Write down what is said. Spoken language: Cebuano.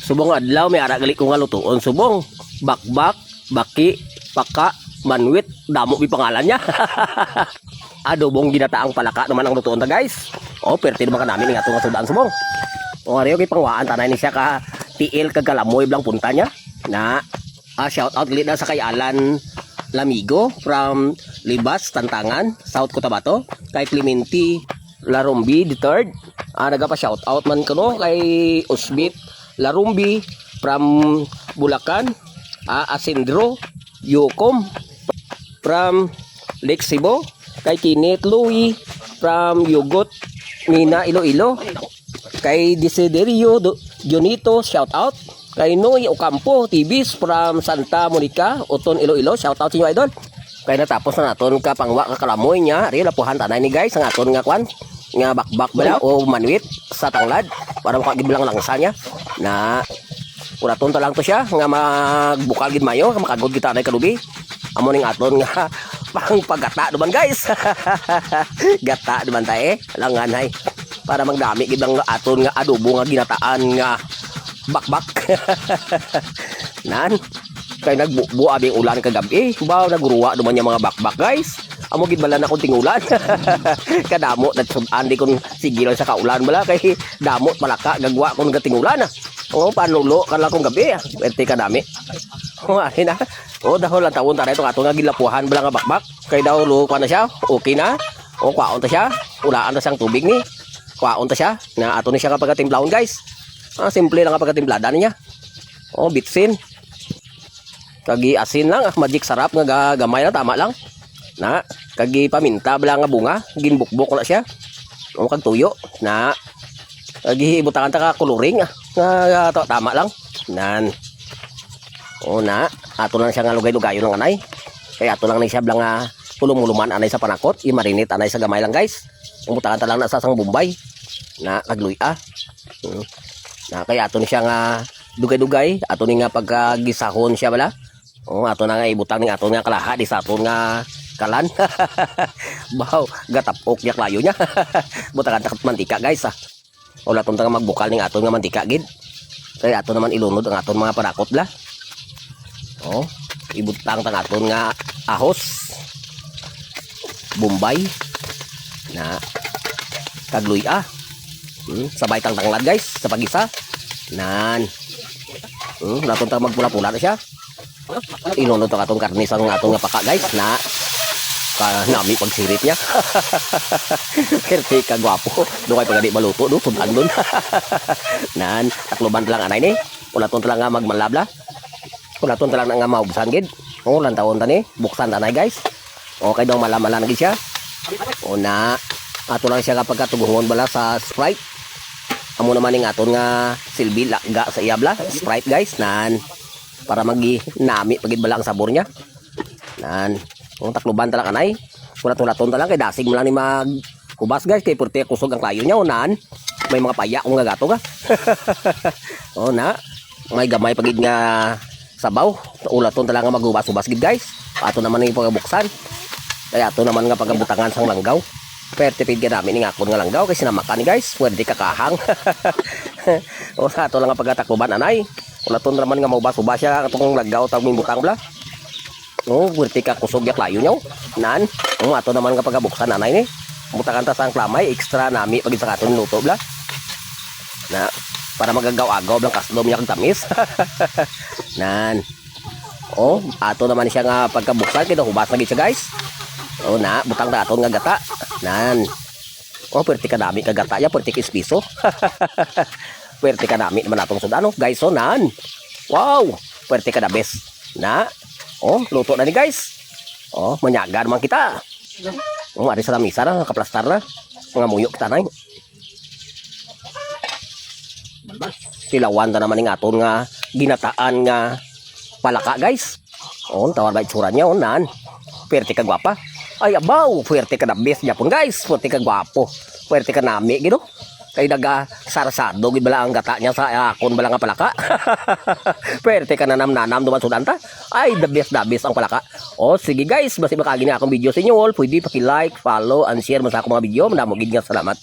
Subong adlaw may ara gali ko nga lutuon subong. Bakbak, baki, paka, manwit, damo bi pangalan niya. Adobong ginataang palaka naman ang lutuon ta, guys. Oh, perti naman ka namin nga nga sudan subong. O ariyo kay pangwaan tanay ni siya ka tiil kag kalamoy blang punta niya. Na shout out gali na sa kay Alan Lamigo from Libas, Tantangan, South Cotabato. Kay Clementi Larumbi the third. Naga pa shout out man kuno kay Usbit Larumbi from Bulacan. Asendro Yukom from Lake Cebu. Kay Kenneth Louie from Yugot, Mina, Iloilo. Kay Desiderio Dionito, shout out. Kay Noy Ocampo TVs from Santa Monica, Oton, Iloilo, shout out sa inyo, idol. Kay natapos na naton ka pangwa ka kalamoy niya, ari lapuhan tanay ni, guys, ang aton nga kwan nga bakbak bala o manwit sa tanglad para makagid lang langsa niya. Na uraton ta lang to siya nga magbukal gid mayo, makagod kita anay kalubi. Amo ning aton nga pang pagata duman, guys. Gata duman ta eh. Langan hay para magdami gid ang aton nga adobo nga ginataan nga bakbak. Nan kay nagbubo abing ulan kagabi, baw nagruwa duman yung mga bakbak, guys. Amo gid bala na kung tingulan kadamo na sudan di kon sige lang sa kaulan bala kay damo palaka gagwa kon gatingulan ah. O panulo kan lang kong gabi ah. Pwerte kadami. O ani na. O dahol ang tawon taray itong ato nga gilapuhan bala nga bakbak. Kay daw lo na siya, okay na. O kwaon ta siya, ulaan ta siyang tubig ni. Kwaon ta siya, na ato ni siya kapag timplahon, guys. Simple lang kapag timplada niya. O bitsin. Kagi asin lang, magic sarap nga gamay na tama lang. Na, kagi paminta bala nga bunga, ginbukbok na siya. O kag tuyo, na kagi ibutangan ta ka coloring nga tama lang. Nan. O na, ato lang siya nga lugay-lugayon ng anay. Kaya ato lang ni siya blang nga pulumuluman anay sa panakot, i-marinate anay sa gamay lang, guys. Umutangan ta lang na sa sang Bombay. Na kagluy. Na kaya ato ni siya nga dugay-dugay, ato ni nga pagkagisahon siya bala. O ato na nga ibutang ning ato nga kalaha di sa ato nga kalan. Baw, gatapok niya klayo niya. Butangan ta mantika, guys ah. Wala tong nga magbukal ning ato nga mantika gid. Kaya ato naman ilunod ang aton mga panakot bla. Oh, ibutang tang aton nga ahos. Bombay na kagluy ah. Sabay tang tanglad, guys, sa pagisa. Nan. Naton tang magpula-pula na siya. Inunod tang atong karne sa atong nga paka, guys, na ka nami pagsirit niya. Perte ka gwapo. Do kay pagadi maluto do sudan dun. Nan, takloban lang anay ni. Ulaton ta lang nga magmalabla. Ulaton ta lang nga maubsan gid. Oh, lantawon ta ni, buksan tanay, guys. Okay daw malamala na gid siya. O na ato lang siya kapag katuguhon bala sa Sprite. Amo naman ning aton nga silbi laga sa iya bala, Sprite, guys, nan para magi nami pagid bala ang sabor niya. Nan, kung takluban ta lang anay, kulat-kulaton ta lang kay dasig mo lang ni mag kubas, guys, kay purte kusog ang klayo niya. O nan, may mga paya kung nga gato ka. O na, may gamay pagid nga sabaw. Ulaton ta lang nga magubas-ubas gid, guys. Ato naman ning pagabuksan. Kaya ato naman nga pagabutangan sang langgaw. Perte pid ka namin ni akon nga langgaw kay sinamakan ni, guys. Pwede kakahang. O sa ato lang nga pagatakluban anay. Ulaton raman nga maubas-ubas siya atong langgaw tawag butang bla. Oh, pwerte ka kusog ya klayo niyo. Nan, oh, ato naman nga pagabuksan anay ni. Butangan ta sa ang klamay extra nami pag sa katon luto bla. Na para magagaw-agaw blang kaslom niya kag tamis. Nan. Oh, ato naman siya nga pagkabuksan kay hubas na gid siya, guys. Oh na, butang ta aton nga gata. Nan. Oh, pwerte ka dami ka gata ya, pwerte ka ispiso. Pwerte ka dami naman atong sudano, guys. Oh, nan. Wow, pwerte ka da best. Na. Oh, luto na ni, guys. Oh, manyaga naman kita. Oh, ari sa lamisa na, nakaplastar na. Mga muyo kita na. Tilawan ta naman ning aton nga ginataan nga palaka, guys. Oh, tawar ba itsura niya, oh, nan. Pwerte ka gwapa. Ay, abaw, pwerte ka da best japon, guys. Pwerte ka gwapo. Pwerte ka nami, gino. Kay naga sarsado gid bala ang gata niya sa akon bala nga palaka. Pwerte ka nanam-nanam duman sudan ta. Ay, the best ang palaka. O sige, guys, basta makagi na akong video sa inyo all, pwede paki-like, follow, and share man sa akong mga video. Madamo gid nga salamat.